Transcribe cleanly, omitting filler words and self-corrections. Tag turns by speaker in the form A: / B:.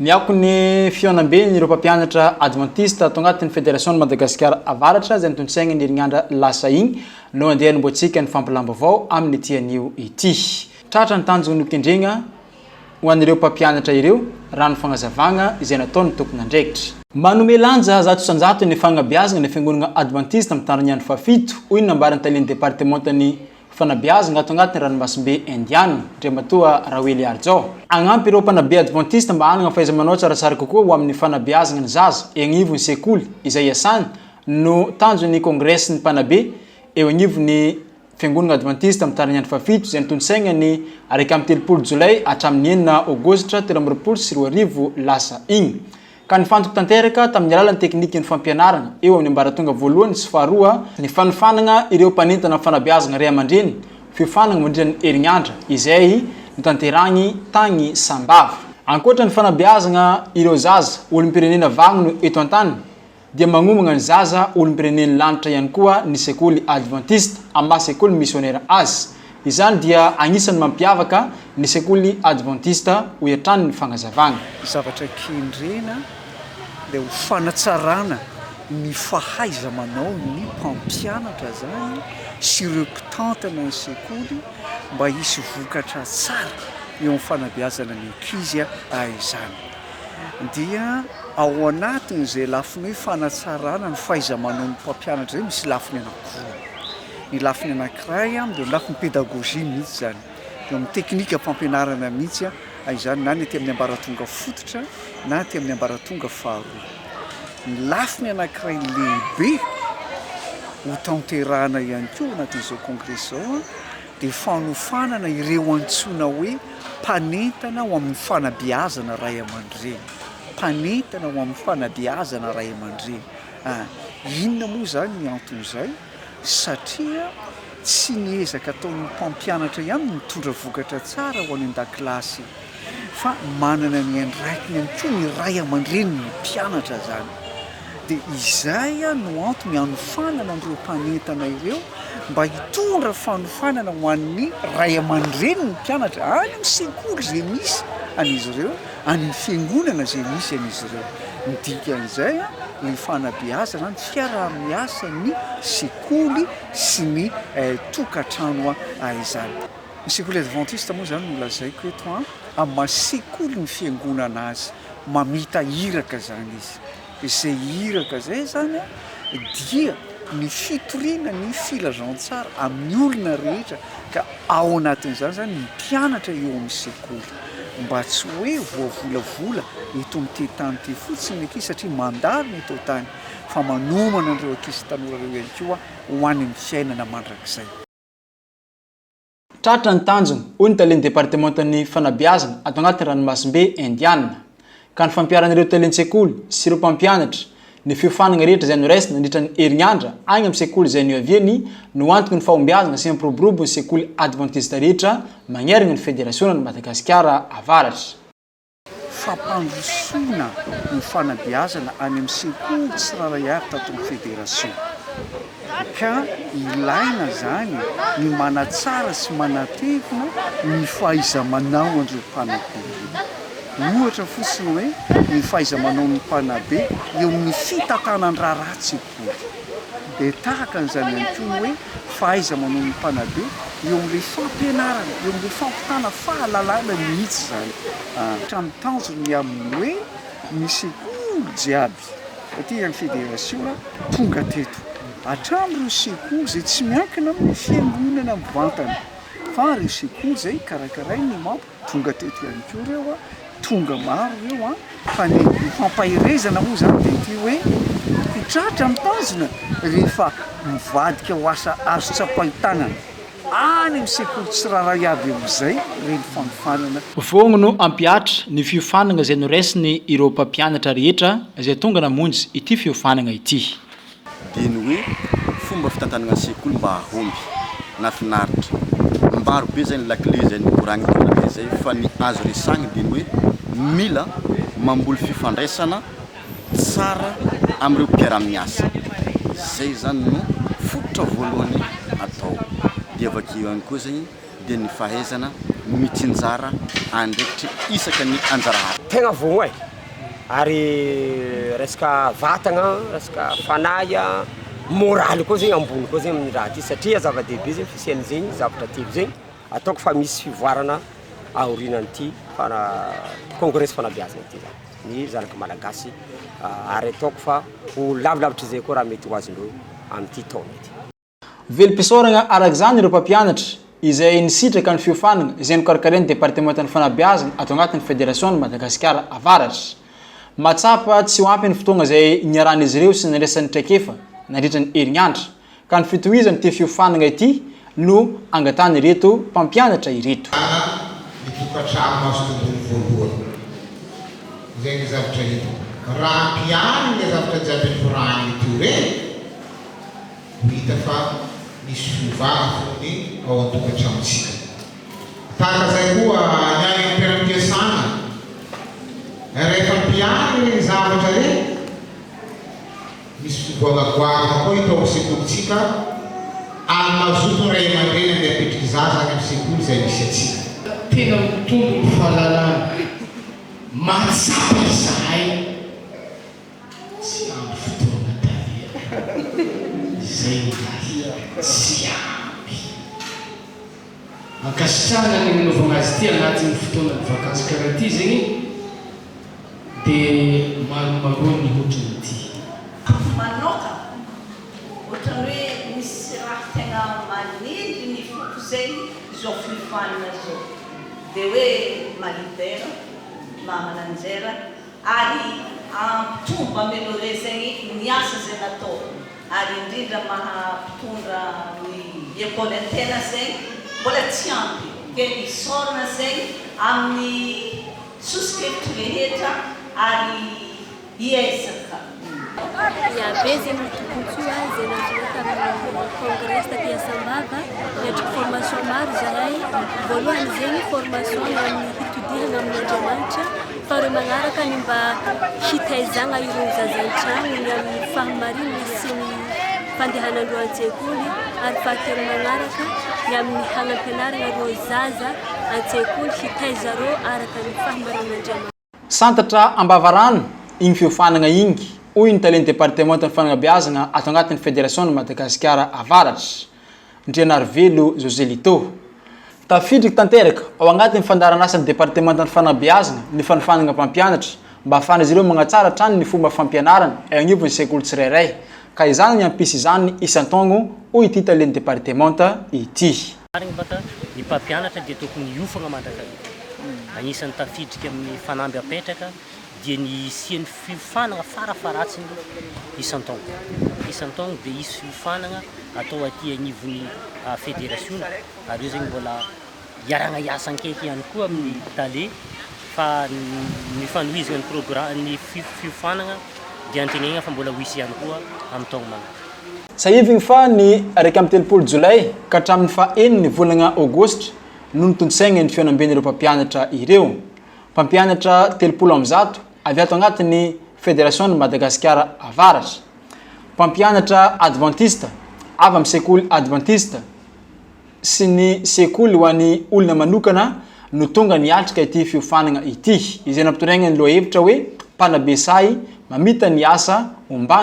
A: Miako ny fihaonamben'ireo mpampianatra advantista ato agnatin'ny Federasion'i Madagasikara Avaratra izay notontosaigny ny herignandra lasa igny no andeha hanombohantsika ny fampilam-baovao amin'ity anio ity. Tratra ny tanjona nokendregna ho an'ireo mpampianatra ireo raha ny fagnazavagna izay nataon'ny tompon'andraikitra. Manome lanja 100% ny fagnabeazagna ny fiangonagna advantista mitandro ny andro fahafito, hoy ny nambaran'ny talen'ny departemantan'ny Fanabeazana ato agnatin'ny ranomasimbe Indiana, Andriamatoa Raoely Arjao. Hagnampy ireo mpanabe advantista mba hanagna fahaiza-manao tsaratsara kokoa ho amin'ny fanabeazagna ny zaza eo agnivon'ny sekoly izay iasany no tanjon'ny kongresin'ny mpanabe eo agnivon'ny Fiangonagna Advantista Mitariny Andro Fahafito izay notontosaigna ny 31 jolay hatramin'ny 6 aogositra 2023 lasa igny. Ka nifantoka tanteraka tamin'ny alalan'ny teknikan'ny fampianarana eo amin'ny ambaratonga voalohany sy faharoa ny fanofanana ireo mpanentana fanabeazana ray aman-dreny, fiofanana mandritra ny herignandra izay notanterahiny tagny Sambava. Ankoatra ny fanabeazana ireo zaza olom-pirenena vagno eto an-tany dia magnomagna ny zaza olom-pirenen'ny lanitra ihany koa ny sekoly advantista amin'ny maha sekoly misionera azy. Izany dia agnisan'ny mampiavaka ny sekoly advantista, hoy hatrany ny fagnazavagna.
B: Ny zavatra kendrena dia ho fanatsarana ny fahaiza-manao ny mpampianatra izany sy ireo mpitantana ny sekoly mba hisy vokatra tsara eo amin'ny fanabeazana ny ankizy izany. Dia ao anatin'izay lafiny hoe fanatsarana ny fahaiza-manao ny mpampianatra izay misy lafiny anankiroa. Ny lafiny anankiray dia ny lafiny pédagogie mihitsy izany, eo amin'ny teknika fampianarana mihitsy izany na ny aty amin'ny ambaratonga fototra na aty amin'ny ambaratonga faharoa. Ny lafiny anankiray lehibe ho tanterahana ihany koa ao anatin'izao kongresy izao dia fanofanana ireo antsoina hoe mpanentana ho amin'ny fanabeazana ray aman-dreny, mpanentana ho amin'ny fanabeazana ray aman-dreny. Inona moa izany ny anton'izay? Satria tsy ny ezaka ataon'ny mpampianatra ihany no mitondra vokatra tsara ho any an-dakilasy fa manana ny andraikiny ihany koa ny ray aman-drenin'ny mpianatra izany. Dia izay no antony hanofanana an'ireo mpanentana ireo mba hitondra fanofanana ho an'ny ray aman-drenin'ny mpianatra any amin'ny sekoly izay misy an'izy ireo, any amin'ny fiangonana izay misy an'izy ireo. Ny dikan'izay, ny fanabeazana, ny fiaraha-miasan'ny sekoly sy ny tokantrano izany. Ny sekoly advantista moa izany no lazaiko eto an, amin'ny maha sekolin'ny fiangonana azy, mamita iraka izany izy. Izay iraka izay izany dia ny fitoriana ny filazantsara amin'ny olona rehetra ka ao anatin'izany izany ny mpianatra eo amin'ny sekoly mba tsy hoe voavolavola eto amin'ity tany ity fotsiny ny ankizy satria mandalo ny eto an-tany fa manomana an'ireo ankizy tanora ireo ihany koa ho any amin'ny fiainana mandrakizay.
A: Tratra ny tanjona, hoy ny talen'ny departemantan'ny fanabeazana ato agnatin'ny ranomasimbe Indiana, ka ny fampiharan'ireo talen-tsekoly sy ireo mpampianatra ny fiofanagna rehetra izay noraisina nandritra ny herignandra agny amin'ny sekoly izay niaviany no antoky ny fahombiazana sy hampiroborobo ny sekoly advantista rehetra magneragna ny federasionan'i Madagasikara Avaratra.
B: Fampandrosoana ny fanabeazana any amin'ny sekoly tsirairay avy tato amin'ny federation ka ilaina izany ny manatsara sy manatevina ny fahaiza-manao an'ireo mpanabe ireo. Ohatra fotsiny hoe ny fahaiza-manaon'ny mpanabe eo amin'ny fitantanan-draharaha-tsekoly. Dia tahaka an'izany ihany koa ny hoe fahaiza-manaon'ny mpanabe eo amin'ilay fampianarana, eo amin'ilay fampitana fahalalana mihitsy izany. Hatramin'ny tanjony ny amin'ny hoe ny sekoly jiaby aty amin'ny federasiona tonga teto, hatramin'ireo sekoly izay tsy miankina amin'ny fiangonana mivantana fa ireo sekoly izay karakarain'ny map. Tonga teto ihany koa ireo an, tonga maro ireo an, fa ny fampaherezana moa izany dia ity hoe ho tratra ny tanjona rehefa mivadika ho asa azo tsapain-tanana any amin'ny sekoly tsirairay avy amin'izay ireny fanofanana.
A: Vonona hampihatra ny fiofanana izay noraisiny ireo mpampianatra rehetra izay tonga namonjy ity fiofanana ity.
C: Dia ny hoe fomba fitantanana sekoly mba hahomby. Nahafinaritra. Maro be zay ny lakile izay nikoragny tao anatin'izay fa ny azo resahigny dia ny hoe mila mamboly fifandraisana tsara amin'ireo mpiara-miasa. Zay zany no fototra voalohany atao. Dia avakeo ihany koa zegny dia ny fahaizana mitsinjara andraikitra isaka ny anjara asa.
D: Tegna vogno e! Ary resaka vatagna, resaka fanahy a, môraly koa zegny ambony koa zegny amin'ny raha ty satria zava-dehibe zegny fisian'zegny zavatra telo zegny, ataoko fa misy fivoarana aorinan'ity fana- kongresy fanabeazana ty zany ny zanaka malagasy ary ataoko fa ho lavilavitr'izay koa raha mety ho azondreo amin'ity taona ity.
A: Velom-pisaorana araka izany ireo mpampianatra izay nisitraka ny fiofanana izay nokarakarain'ny Departemantan'ny Fanabeazana ato anatin'ny Federasion'i Madagasikara Avaratra. Mahatsapa tsy ho ampy ny fotoana izay niarahan'izy ireo sy nandraisany traikefa nandritra ny herinandro ka ny fitohizan'ity fiofanana ity no angatahan'ireto mpampianatra ireto.
E: Ana ny tokantrano azo tombony voalohany. Izay ny zavatra hitako. Raha ampiharina ilay zavatra jiaby nikorahiny teo ireny, Ho hita fa misy fiovana fony ao an-tokantranontsika. Tahaka izay koa ny any amin'ny toeram-piasana. Rehefa ampiharina ireny zavatra ireny, misy fiovana goavana koa hita ao amin'ny sekolintsika ary mazoto ny ray aman-dreny handeha hapetraka zaza any amin'ny sekoly izay misy antsika.
F: Tena mitombo ny fahalalana. Mahatsapa izahay. Tsy ampy fotoana tale a! Izay ingahy, tsy ampy. Ankasitrahana ny nanaovagna azy ity agnatin'ny fotoanan'ny vakansy karaha ity zegny dia maromaroa ny ohatran'ity.
G: Amiko manokana, ohatran'ny hoe misy raha tegna manindry ny foko zegny izao fiofanana izao, dia hoe ma-leader, maha-manager, ary hampitombo, améliorer zegny ny asa izay natao ary indrindra maha mpitondra ny école an-tena zegny mbola tsy ampy ke isaorana zegny amin'ny soso-kevitry rehetra ary hiezaka.
H: Ia, be zegny ny tombotsoa izay nahazoana tamin'ny congrès taty Sambava, niatrika formation maro izahay, voalohany zegny formation ny amin'ny hitodihana amin'Andriamanitra, faharoa magnaraka ny mba hitaizagna ireo zaza an-tragno ny amin'ny fahamarinana sy ny fandehanandreo an-tsekoly ary fahatelo magnaraka ny amin'ny hagnampianarana ireo zaza an-tsekoly hitaiza reo araka ny fahamarinan'Andriamanitra.
A: Santatra Ambavarano iny fiofanana iny, hoy ny talen'ny departemantan'ny fanabeazana ato anatin'ny Federasion'i Madagasikara Avaratra, Ndrianarivelo Joselito. Tafiditra tanteraka ao anatin'ny fandaharan'asan'ny departemantan'ny fanabeazana ny fanofanana mpampianatra mba hahafahan'izy ireo manatsara hatrany ny fomba fampianarana eo anivon'ny sekoly tsirairay ka izany ny hampisy izany isan-taogno, hoy ity talen'ny departemanta ity.
I: Marigny baka, ny mpampianatra dia tokony hiofagna mandrakariva. Agnisan'ny tafidriky amin'ny fanamby apetraka dia ny hisian'ny fiofanagna farafaharatsiny isan-taogno. Isan-taogno dia hisy fiofanagna atao aty agnivon'ny federasiona ary io zegny mbola hiarahagna hiasa ankaiky ihany koa amin'ny tale fa ny fanohizagna ny progra- ny fiofanagna dia antegnaigna fa mbola ho hisy ihany koa amin'ny taogno magnaraka.
A: Tsiahivigny fa ny 31 jolay ka hatramin'ny faha enin'ny volagna aogositra no notontosaigna ny fihaonamben'ireo mpampianatra ireo. Mpampianatra 130 avy ato agnatin'ny Federasion'i Madagasikara Avaratra. Mpampianatra advantista avy amin'ny sekoly advantista sy ny sekoly ho an'ny olona manokana no tonga niatrika ity fiofanagna ity, izay nampitondraigna ny lohahevitra hoe Mpanabe sahy mamita ny asa omban'ny.